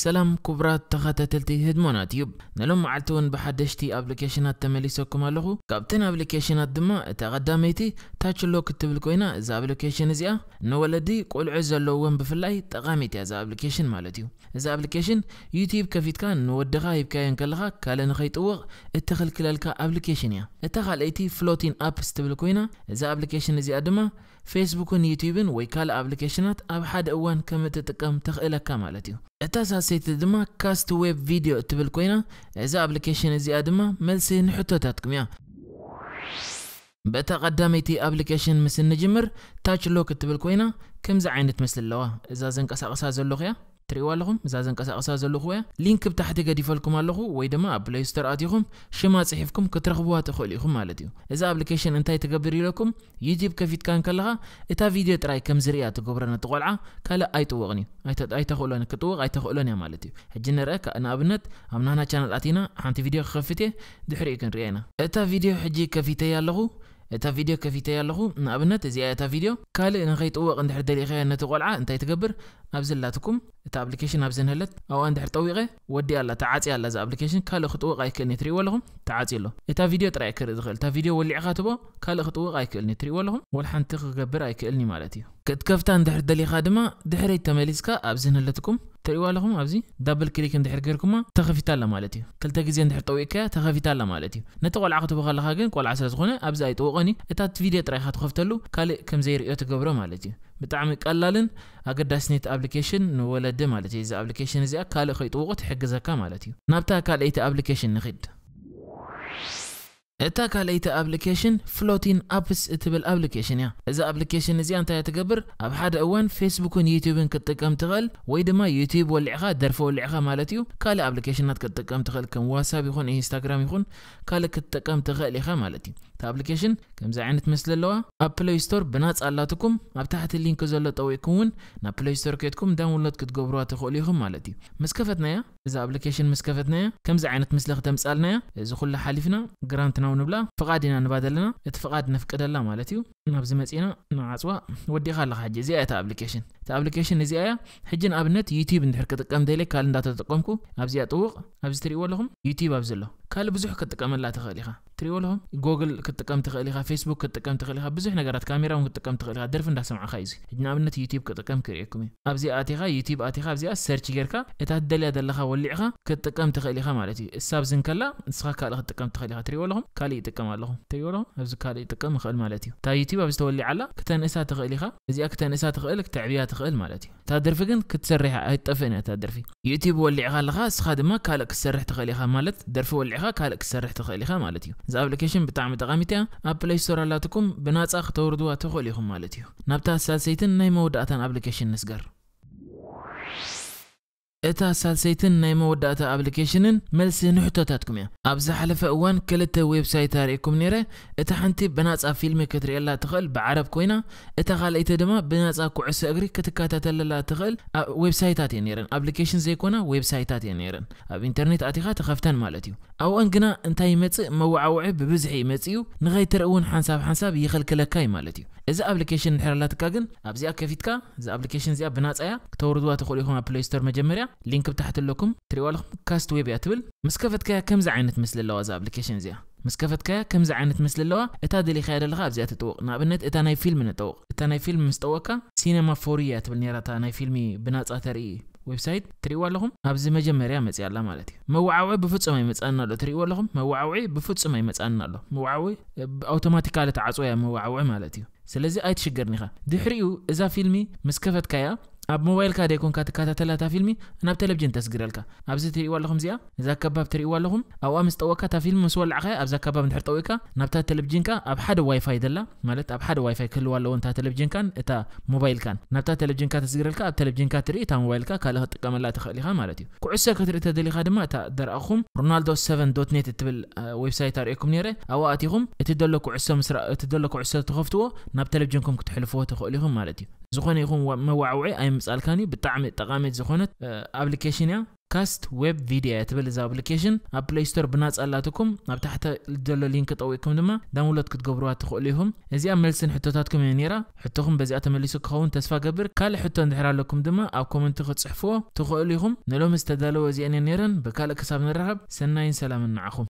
ሰላም ክቡራት ተኸታተልቲ ህድሞና ቲዩብ፣ ንሎም መዓልቲ እውን ብሓደሽቲ ኣፕሊኬሽናት ተመሊሰኩም ኣለኹ። ካብተን ኣፕሊኬሽናት ድማ እታ ቀዳመይቲ ታች ሎክ እትብል ኮይና፣ እዛ ኣፕሊኬሽን እዚኣ ንወለዲ ቆልዑ ዘለዎም ብፍላይ ጠቓሚት እያ እዛ ኣፕሊኬሽን ማለት እዩ። እዛ ኣፕሊኬሽን ዩቲዩብ ከፊትካ ንወድኻ ሂብካዮ እንከለኻ ካልእ ንኸይጥውቕ እትኽልክለልካ ኣፕሊኬሽን እያ። እታ ካልኣይቲ ፍሎቲን ኣፕስ ትብል ኮይና፣ እዛ ኣፕሊኬሽን እዚኣ ድማ ፌስቡክን ዩቲዩብን ወይ ካልእ ኣፕሊኬሽናት ኣብ ሓደ እዋን ከም እትጥቀም ተኽእለካ ማለት እዩ። እታ ሳልሰይቲ ድማ ካስት ዌብ ቪድዮ እትብል ኮይና፣ እዛ ኣፕሊኬሽን እዚኣ ድማ መልሲ ንሕቶታትኩም እያ። በታ ቀዳመይቲ ኣፕሊኬሽን ምስ እንጅምር፣ ታች ሎክ እትብል ኮይና ከምዚ ዓይነት ምስሊ ኣለዋ። እዛ ዘንቀሳቕሳ ዘለኹ እያ፣ ትርእይዋ ኣለኹም። እዛ ዘንቀሳቕሳ ዘለኹ እያ። ሊንክ ብታሕቲ ገዲፈልኩም ኣለኹ፣ ወይ ድማ ኣብ ፕሌይ ስቶር ኣቲኹም ሽማ ጽሒፍኩም ክትረኽብዋ ትኽእሉ ኢኹም ማለት እዩ። እዛ ኣፕሊኬሽን እንታይ ትገብር ኢለኩም፣ ዩቲዩብ ከፊትካ እንከለኻ እታ ቪድዮ ጥራይ ከም ዝርእያ ትገብሮ። ነቲ ቆልዓ ካልእ ኣይጥውቕን እዩ፣ ኣይተ- ኣይተኽእሎን፣ ክጥውቕ ኣይተኽእሎን እያ ማለት እዩ። ሕጂ ንርአ፣ ከ- ንኣብነት ኣብ ናህና ቻናል ኣቲና ሓንቲ ቪድዮ ክኸፍት እየ፣ ድሕሪኡ ክንርእያ ኢና። እታ ቪድዮ ሕጂ ከፊተያ ኣለኹ። እታ ቪድዮ ከፊተያ ኣለኹ። ንኣብነት እዚኣ እታ ቪድዮ ካልእ ንኸይጥውቕ እንድሕር ደሊኸያ ነቲ ቆልዓ እንታይ ትገብር? ኣብዚ ኣላትኩም እታ ኣፕሊኬሽን ኣብዚ ንህለት ኣብኣ እንድሕር ጠዊቐ ወዲኣ ኣላ፣ ተዓጽያ ኣላ። እዛ ኣፕሊኬሽን ካልእ ክጥውቕ ኣይክእልን እዩ። ትርእይዎ ኣለኹም፣ ተዓጽዩ ኣሎ። እታ ቪድዮ ጥራይ ክርኢ ዝኽእል። እታ ቪድዮ ወሊዕኻ ትቦ ካልእ ክጥውቕ ኣይክእልን እዩ። ትርእይዎ ኣለኹም፣ ወላ ሓንቲ ክገብር ኣይክእልን እዩ ማለት እዩ። ክትከፍታ እንድሕር ደሊኻ ድማ ድሕሪት ተመሊስካ ኣብዚ ንህለትኩም ትርእይዋ ኣለኹም፣ ኣብዚ ዳብል ክሊክ እንድሕር ገይርኩማ ተኸፊታ ኣላ ማለት እዩ። ክልተ ግዜ እንድሕር ጠዊቕካያ ተኸፊታ ኣላ ማለት እዩ። ነቲ ቆልዓ ክትቦ ከለኻ ግን ቆልዓ ስለ ዝኾነ ኣብዚ ኣይጥውቕን እዩ። እታ ቪድዮ ጥራይ ኢኻ ትኸፍተሉ፣ ካልእ ከም ዘይርእዮ ትገብሮ ማለት እዩ። ብጣዕሚ ቀላልን ኣገዳስነት ኣፕሊኬሽን ንወለዲ ማለት እዩ። እዚ ኣፕሊኬሽን እዚኣ ካልእ ከይጥውቑ ትሕግዘካ ማለት እዩ። ናብታ ካልኣይቲ ኣፕሊኬሽን ንኺድ። እታ ካልኣይቲ ኣፕሊኬሽን ፍሎቲን ኣፕስ እትብል ኣፕሊኬሽን እያ። እዛ ኣፕሊኬሽን እዚኣ እንታይ እያ ትገብር? ኣብ ሓደ እዋን ፌስቡክን ዩቲዩብን ክትጥቀም ትኽእል፣ ወይ ድማ ዩቲዩብ ወሊዕኻ ደርፊ ወሊዕኻ ማለት እዩ። ካልእ ኣፕሊኬሽናት ክትጥቀም ትኽእል፣ ከም ዋትሳፕ ይኹን ኢንስታግራም ይኹን ካልእ ክትጥቀም ትኽእል ኢኻ ማለት እዩ። እታ ኣፕሊኬሽን ከምዚ ዓይነት ምስሊ ኣለዋ። ኣብ ፕሌይ ስቶር ብናጻ ኣላትኩም፣ ኣብ ታሕቲ ሊንክ ዘሎ ጠዊቕኩም እውን ናብ ፕሌይ ስቶር ከይድኩም ዳውንሎድ ክትገብሩዋ ትኽእሉ ኢኹም ማለት እዩ። ምስ ከፈትናያ፣ እዛ ኣፕሊኬሽን ምስ ከፈትናያ ከምዚ ዓይነት ምስሊ ክተምጻልና እያ። እዚ ኩሉ ሓሊፍና ግራንት ናው ንብላ፣ ፍቓድ ኢና ንባ ዘለና፣ እቲ ፍቓድ ነፍቅደላ ማለት እዩ። ናብዚ መጺና ንዓጽዋ። ወዲኻ ኣለኻ ሕጂ። እዚኣ እያ እታ ኣፕሊኬሽን። እታ ኣፕሊኬሽን እዚኣ እያ። ሕጂ ንኣብነት ዩቲዩብ እንድሕር ክጥቀም ደልየ ካልእ እንዳተጠቀምኩ ኣብዚኣ ጥውቕ፣ ኣብዚ ትርእይዎ ኣለኹም ዩቲዩብ ኣብዚ ኣሎ። ካልእ ብዙሕ ክትጥቀመላ ትኽእል ኢኻ። ትርእይዎ ኣለኹም፣ ጎግል ክትጥቀም ትኽእል ኢኻ፣ ፌስቡክ ክትጥቀም ትኽእል ኢኻ፣ ብዙሕ ነገራት፣ ካሜራ እውን ክትጥቀም ትኽእል ኢኻ፣ ደርፊ እንዳሰማዕኻ እዩ እዚ። ሕጂ ንኣብነት ዩቲዩብ ክጥቀም ክርእየኩም እዩ። ኣብዚኣ ኣቲኻ፣ ዩቲዩብ ኣቲኻ፣ ኣብዚኣ ሰርች ጌርካ እታ ትደልያ ዘለኻ ወሊዕኻ ክትጥቀም ትኽእል ኢኻ ማለት እዩ። እሳ ኣብዚ እንከላ ንስኻ ካልእ ክትጥቀም ትኽእል ኢኻ። ትርእይዎ ኣለኹም፣ ካልእ ይጥቀም ኣለኹ። ትርእይዎ ኣለኹም፣ ኣብዚ ካልእ ይጥቀም ይኽእል ማለት እዩ። እታ ዩቲዩብ ኣብዚ ተወሊዓ ኣላ፣ ክተንእሳ ትኽእል ኢኻ። እዚኣ ክተንእሳ ትኽእል፣ ክተዕብያ ትኽእል ማለት እዩ። እታ ደርፊ ግን ክትሰርሕ እያ፣ ኣይትጠፍእን እያ እታ ደርፊ። ዩቲዩብ ወሊዕኻ ኣለኻ፣ እስኻ ድማ ካልእ ክትሰርሕ ትኽእል ኢኻ ማለት፣ ደርፊ ወሊዕኻ ካልእ ክትሰርሕ ትኽእል ኢኻ ማለት እዩ። እዛ ኣፕሊኬሽን ብጣዕሚ ጠቓሚት እያ። ኣብ ፕሌይ ስቶር ኣላትኩም፣ ብናጻ ክተውርድዋ ትኽእሉ ኢኹም ማለት እዩ። ናብታ ሳልሰይትን ናይ መወዳእታን ኣፕሊኬሽን ንስገር። እታ ሳልሰይትን ናይ መወዳእታ ኣፕሊኬሽንን መልሲ ንሕቶታትኩም እያ። ኣብ ዝሓለፈ እዋን ክልተ ዌብሳይት ኣርእየኩም ነይረ። እታ ሓንቲ ብናጻ ፊልሚ ክትርእየላ ትኽእል ብዓረብ ኮይና፣ እታ ካልኣይቲ ድማ ብናጻ ኩዕሶ እግሪ ክትከታተለላ ትኽእል ኣ-፣ ዌብሳይታት እየን ነይረን። ኣፕሊኬሽን ዘይኮና ዌብሳይታት እየን ነይረን። ኣብ ኢንተርኔት ኣቲኻ ትኸፍተን ማለት እዩ። ኣብኣን ግና እንታይ ይመጽእ? መወዓውዒ ብብዝሒ ይመጽእ እዩ። ንኸይትርኢ እውን ሓንሳብ ሓንሳብ ይኽልክለካ እዩ ማለት እዩ። እዚ ኣፕሊኬሽን እንድሕር ኣላትካ ግን ኣብዚኣ ከፊትካ፣ እዛ ኣፕሊኬሽን እዚኣ ብናጻ እያ፣ ክተውርድዋ ትኽእሉ ኢኹም ኣብ ፕሌይ ስቶር። መጀመርያ ሊንክ ብታሕቲ ኣለኩም፣ ትርእይዋ ኣለኹም፣ ካስት ዌብ እያ ትብል። ምስ ከፈትካያ ከምዚ ዓይነት ምስሊ ኣለዋ እዛ ኣፕሊኬሽን እዚኣ። ምስ ከፈትካያ ከምዚ ዓይነት ምስሊ ኣለዋ። እታ ደሊኻያ ዘለኻ ኣብዚኣ ትጥውቕ። ንኣብነት እታ ናይ ፊልም ንጠውቕ። እታ ናይ ፊልም ምስ ጠወቕካ ሲኔማ ፎሪ እያ ትብል ነይራ፣ እታ ናይ ፊልሚ ብናጻ ተርኢ ዌብሳይት። ትርእይዋ ኣለኹም፣ ኣብዚ መጀመርያ መጽያ ኣላ ማለት እዩ። መወዓውዒ ብፍጹም ኣይመጻእን ኣሎ። ትርእይዎ ኣለኹም፣ መወዓውዒ ብፍጹም ኣይመጻእን ኣሎ። መወዓውዒ፣ እ፣ ኣውቶማቲካሊ ተዓጽወያ መወዓውዒ ማለት እዩ። ስለዚ ኣይትሽገርን ኢኻ። ድሕሪኡ እዛ ፊልሚ ምስ ከፈትካያ፣ ኣብ ሞባይልካ ደይኮንካ ትከታተላ እታ ፊልሚ፣ ናብ ቴሌቪዥን ተስግረልካ። ኣብዚ ትርእይዋ ኣለኹም እዚኣ፣ እዛ ከባብ ትርእይዋ ኣለኹም፣ ኣብኣ ምስ ጠወቅካ እታ ፊልሚ ምስ ወላዕካያ፣ ኣብዛ ከባብ እንድሕር ጠዊቅካ፣ ናብታ ቴሌቪዥንካ ኣብ ሓደ ዋይፋይ ደላ፣ ማለት ኣብ ሓደ ዋይፋይ ክህልዋ ኣለዎ፣ እታ ቴሌቪዥንካን እታ ሞባይልካን። ናብታ ቴሌቪዥንካ ተስግረልካ፣ ኣብ ቴሌቪዥንካ ትርኢ፣ እታ ሞባይልካ ካልእ ክትጥቀመላ ትኽእል ኢኻ ማለት እዩ። ኩዕሶ ክትርኢ ተደሊኻ ድማ፣ እታ ደርኣኹም ሮናልዶ ሰቨን ዶት ኔት እትብል፣ እ፣ ዌብሳይት ኣርእየኩም ነይረ። ኣብኣ ኣቲኹም እቲ ደሎ ኩዕሶ ምስ ረኣ-፣ እቲ ደሎ ኩዕሶ ትኸፍትዎ፣ ናብ ቴሌቪዥንኩም ክትሕልፍዎ ትኽእሉ ኢኹም ማለት እዩ። ዝኾነ ይኹን ወ-፣ መዋዕውዒ ኣይምጻልካን እዩ። ብጣዕሚ ጠቓሚት ዝኾነት፣ እ፣ ኣፕሊኬሽን እያ። ካስት ዌብ ቪድያ ትብል እዛ ኣፕሊኬሽን ኣብ ፕሌይ ስቶር ብናጻ ኣላትኩም። ኣብ ታሕቲ ዘሎ ሊንክ ጠዊቅኩም ድማ ዳውንሎድ ክትገብሩዋ ትኽእሉ ኢኹም። እዚኣ መልስን ሕቶታትኩም እያ ነይራ። ሕቶኹም በዚኣ ተመሊሱ ክኸውን ተስፋ ገብር። ካልእ ሕቶ እንድሕር ኣለኩም ድማ ኣብ ኮመንቲ ክትጽሕፍዎ ትኽእሉ ኢኹም። ንሎሚ ዝተዳለወ እዚአን እየን ነይረን። ብካልእ ክሳብ ንራኸብ ሰናይን ሰላምን ንዓኹም።